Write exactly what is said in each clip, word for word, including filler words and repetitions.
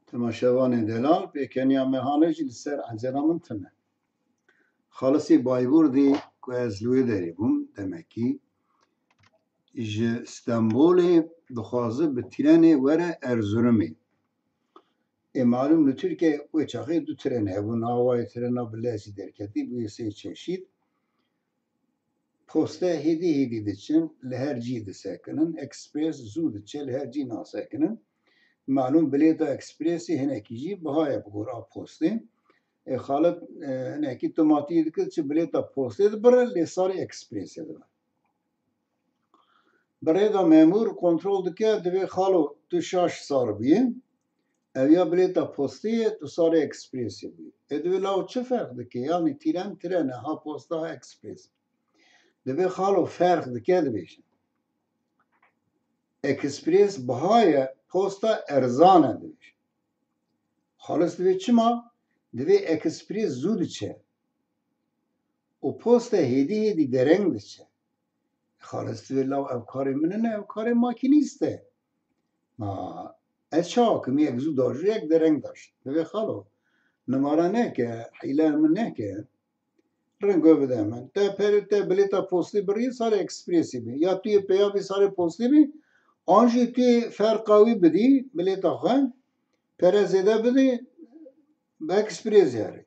Temaşevanê delal, pêkeniya me hane jî li ser ecela min tune. Xalisî Bayburdî ku ez li wê derê bûm, demekî ji Stenbolê dixwaze bi trênê were Erzurumê. Ê malûm li Tirkiyeyê wê çaxê du trên hebûn, awayê trêna bi lez jî derketî, bûye sê çeşît. Poste hêdî hêdî diçin, li her cî disekinin. Ekspres zû diçe, li her cî nasekinin. Malûm bilêta ekspresê hinekî jî biha ye bi gora postê. E, xalet, e, hinekî tomatiyê dike, çi bilêta postê dibire, lê sarê ekspresê dibe. Bi rê de memûr kontrol dike, divê xalo tu şaş sar bûyî. Ev ya bilêta postê ye, tu sarê ekspresê bûyî. E, divê law çi ferq dike? Yanî tîren tren e, ha posta ha ekspres. Divê xalo ferq dike dibêjin. Ekspres biha ye, posta erzan e dibêjin. Xalis divê çima? Divê ekspres zû diçe. Û posta hêdî hêdî dereng diçe. Xalis divê law ev karê min nine, ev karê makînîst e. Ma ez çawa kim, yek zû dajo, yek dereng daş. Divê xalo, nimara neke, hîle min neke. Ringo bide min. Te per, te bilêta postê birî, sarê ekspresê bî. Ya tu yê peya bî sarê postê bî, an jî tu yê ferqa wî bidî, bilêta xwe, pere zêde bidî, bi ekspresê herî.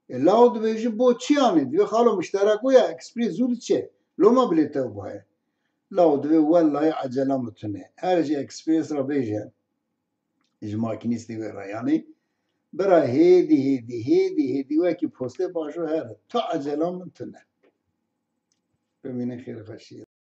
E, law dibêjî bo çi yanî? Divê xalo mişterek o ya, ekspres zû diçe. Loma bilêta wî baye. Law divê wellahî ecela min tune. Her ji ekspres re bêje. Ji makînîstê wê re yanî. Bira hêdî, hêdî, hêdî, hêdî wekî postê bajo here. Tu ecela min tune. Bimînin xêr xweşiyê.